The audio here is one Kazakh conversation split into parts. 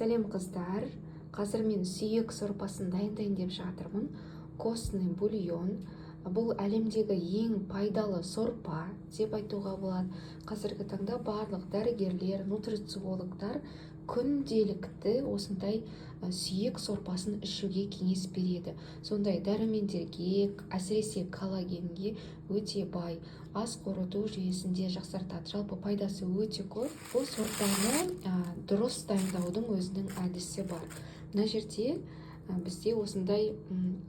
Сәлем, қыздар! Қазір мен сүйек сорпасын дайындайын деп жатырмын. Костный бульон. Бұл әлемдегі ең пайдалы сорпа деп айтуға болады. Қазіргі таңда барлық дәрігерлер, нутрициологтар күнделікті осындай сүйек сорпасын ішуге кеңес береді. Сондай дәрумендерге, әсіресе коллагенге өте бай, ас қорыту жүйесін де жақсартады. Жалпы пайдасы өте көп. Бұл сорпаны дұрыс дайындаудың өзінің әдісі бар. Мына жерде бізде осындай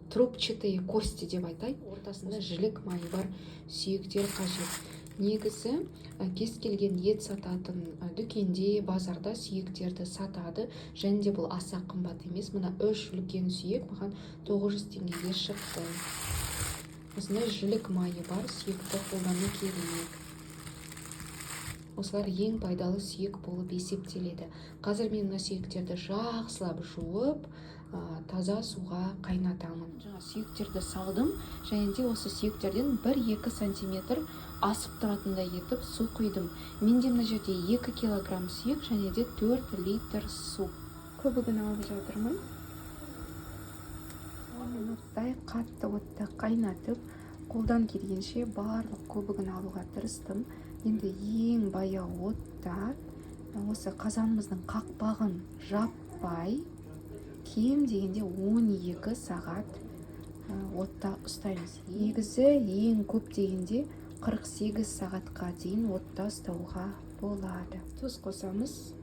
трубчатые кости деп айтайды, ортасында жілік майы бар сүйектер қажет. Негізі кез келген ет сататын дүкенде, базарда сүйектерді сатады және де бұл аса қымбат емес. Мына үш үлкен сүйек маған 900 теңгеге шықты. Осындай жілік майы бар сүйекті қолдану керек. Осылар ең пайдалы сүйек болып есептеледі. Қазір мен мына сүйектерді жақсылап жуып, таза суға қайнатамын. Жаңа сүйектерді салдым және де осы сүйектерден 1-2 сантиметр асып тұратындай етіп су құйдым. Менде мына жерде 2 килограмм сүйек және де 4 литр су. Көбігін алып жатырмын. 10 минуттай қатты отта қайнатып, қолдан келгенше барлық көбігін алуға тырыстым. Енді ең баяу отта, осы қазанымыздың қақпағын жаппай, кем дегенде 12 сағат отта ұстаймыз. Негізі ең көп дегенде 48 сағатқа дейін отта ұстауға болады. Тұз қосамыз.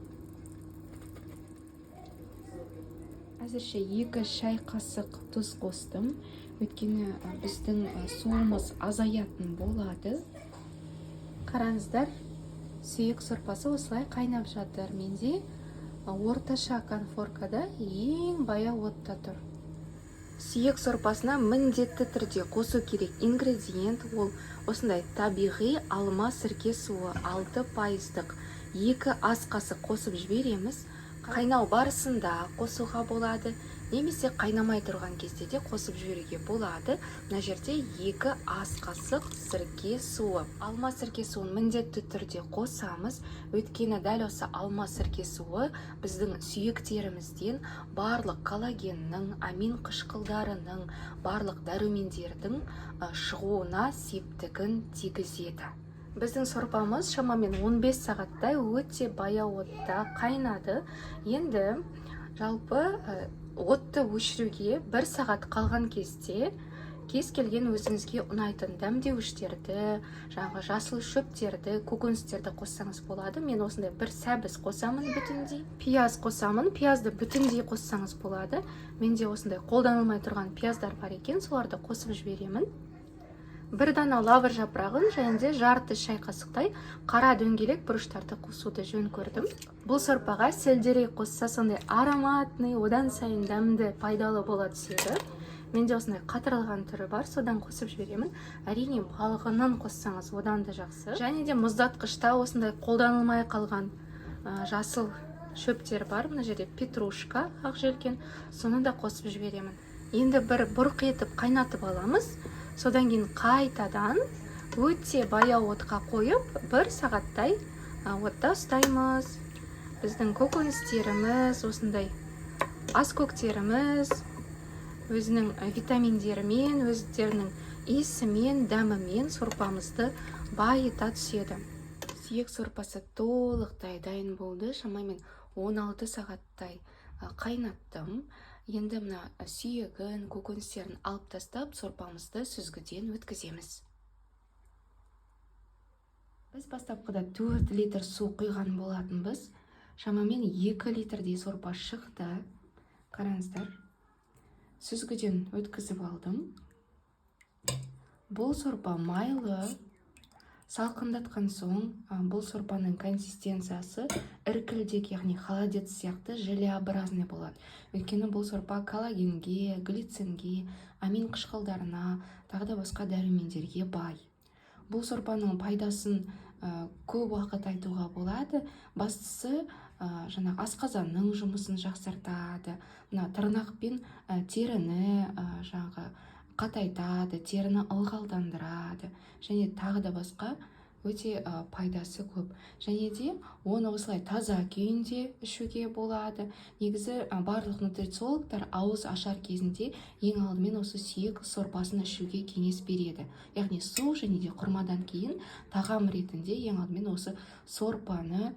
Әзірше 2 шай қасық тұз қостым. Өйткені біздің суымыз азаятын болады. Қараңыздар, сүйек сорпасы осылай қайнап жатыр. Менде орташа конфоркада ең баяу отта тұр. Сүйек сорпасына міндетті түрде қосу керек ингредиент ол осындай табиғи алма сірке суы, 6%-дық 2 ас қасық қосып жібереміз. Қайнау барысында қосуға болады, немесе қайнамай тұрған кезде де қосып жіберуге болады. Мына жерде 2 ас қасық сірке суы. Алма сірке суын міндетті түрде қосамыз, өйткені дәл осы алма сірке суы біздің сүйектерімізден барлық коллагеннің, амин қышқылдарының, барлық дәрумендердің шығуына септігін тигізеді. Біздің сорпамыз шамамен 15 сағаттай өте баяу отта қайнады. Енді жалпы отты өшіруге 1 сағат қалған кезде кез келген өзіңізге ұнайтын дәмдеуіштерді, жаңағы жасыл шөптерді, көкөністерді қоссаңыз болады. Мен осындай бір сәбіз қосамын бүтіндей, пияз қосамын. Пиязды бүтіндей қоссаңыз болады. Менде осындай қолданылмай тұрған пияздар бар екен, соларды қосып жіберемін. Бір дана лавр жапырағын және де жарты шай қасықтай қара дөңгелек бұрыштарды қосуды жөн көрдім. Бұл сорпаға сельдерей қосса, сондай ароматный, одан сайын дәмді, пайдалы бола түседі. Менде осындай қатырылған түрі бар, содан қосып жіберемін. Әрине, балығынан қоссаңыз, одан да жақсы. Және де мұздатқышта осындай қолданылмай қалған жасыл шөптер бар. Мына жерде петрушка, ақ желкен, соны да қосып жіберемін. Енді бір бұрқ етіп қайнатып аламыз. Содан кейін қайтадан өте баяу отқа қойып, бір сағаттай отта ұстаймыз. Біздің көкөністеріміз, осындай ас көктеріміз өзінің витаминдерімен, өздерінің иісімен, дәмімен сорпамызды байыта түседі. Сүйек сорпасы толықтай дайын болды. Шамамен 16 сағаттай қайнаттым. Енді мына сүйегін, көкөністерін алып тастап, сорпамызды сүзгіден өткіземіз. Біз бастапқыда 4 литр су құйған болатынбыз. Шамамен 2 литрдей сорпа шықты. Қараңыздар, сүзгіден өткізіп алдым. Бұл сорпа майлы. Салқындатқан соң бұл сорпаның консистенциясы іркілдек, яғни холодец сияқты желеобразный болады. Өйткені бұл сорпа коллагенге, глицинге, амин қышқылдарына, тағы да басқа дәрумендерге бай. Бұл сорпаның пайдасын көп уақыт айтуға болады. Бастысы, жаңағы асқазанның жұмысын жақсартады, мына тырнақ пен теріні жаңағы қатайтады, теріні ылғалдандырады және тағы да басқа. Өте пайдасы көп. Және де оны осылай таза күйінде ішуге болады. Негізі барлық нутрициологтар ауыз ашар кезінде ең алдымен осы сүйек сорпасын ішуге кеңес береді. Яғни су және де құрмадан кейін тағам ретінде ең алдымен осы сорпаны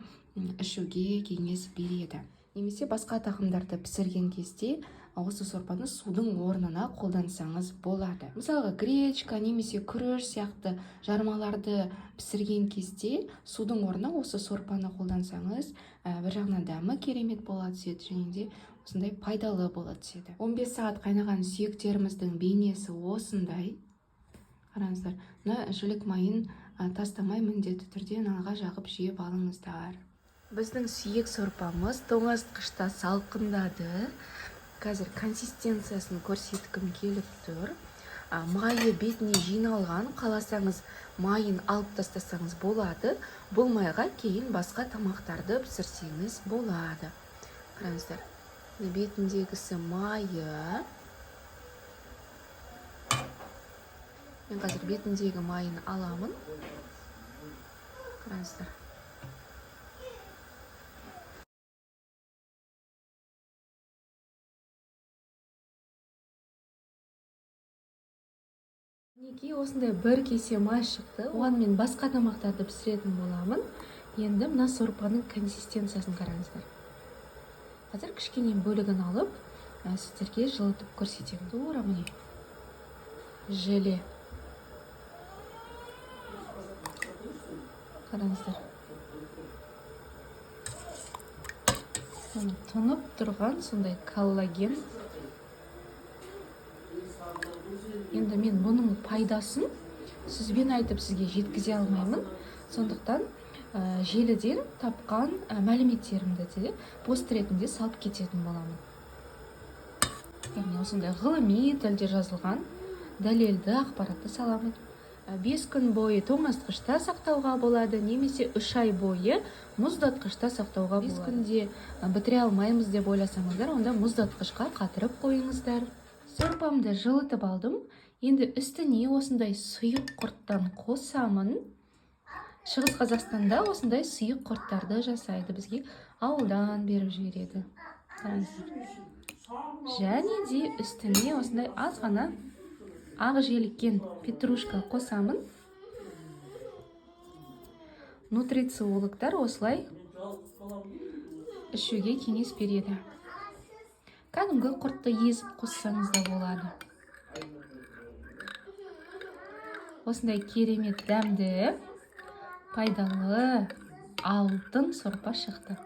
ішуге кеңес береді. Немесе басқа тағамдарды пісірген кезде осы сорпаны судың орнына қолдансаңыз болады. Мысалға, гречка немесе күріш сияқты жармаларды пісірген кезде судың орнына осы сорпаны қолдансаңыз, бір жағынан дәмі керемет бола түседі және де осындай пайдалы бола түседі. 15 сағат қайнаған сүйектеріміздің бейнесі осындай. Қараңыздар, мына жілік майын тастамай міндетті түрде нанға жағып жеп алыңыздар. Біздің сүйек сорпамыз тоңазытқышта салқындады. Қазір консистенциясын көрсеткім келіп тұр. Майы бетіне жиналған, қаласаңыз майын алып тастасаңыз болады. Бұл майға кейін басқа тамақтарды пісірсеңіз болады. Қараңыздар, бетіндегісі майы. Мен қазір бетіндегі майын аламын. Қараңыздар. Мінекей осындай бір кесе май шықты. Оған мен басқа тамақтарды пісіретін боламын. Енді мына сорпаның консистенциясын қараңыздар. Қазір кішкене бөлігін алып, сіздерге жылытып көрсетемін. Тура міне. Желе. Қараңыздар. Тұнып тұрған сондай коллаген. Енді мен бұның пайдасын сөзбен айтып сізге жеткізе алмаймын. Сондықтан желіден тапқан мәліметтерімді де пост ретінде салып кететін боламын. Яғни осындай ғылыми тілде жазылған дәлелді ақпаратты саламын. 5 күн бойы тоңазытқышта сақтауға болады, немесе 3 ай бойы мұздатқышта сақтауға болады. 5 күнде бітіре алмаймыз деп ойласаңыздар, онда мұздатқышқа қатырып қойыңыздар. Сорпамды жылытып алдым. Енді үстіне осындай сұйық құрттан қосамын. Шығыс Қазақстанда осындай сұйық құрттарды жасайды. Бізге ауылдан беріп жібереді. Қараңыздар. Және де үстіне осындай аз ғана ақ желіккен петрушка қосамын. Нутрициологтар осылай ішуге кеңес береді. Кәдімгі құртты езіп қоссаңыз да болады. Осындай керемет дәмді, пайдалы алтын сорпа шықты.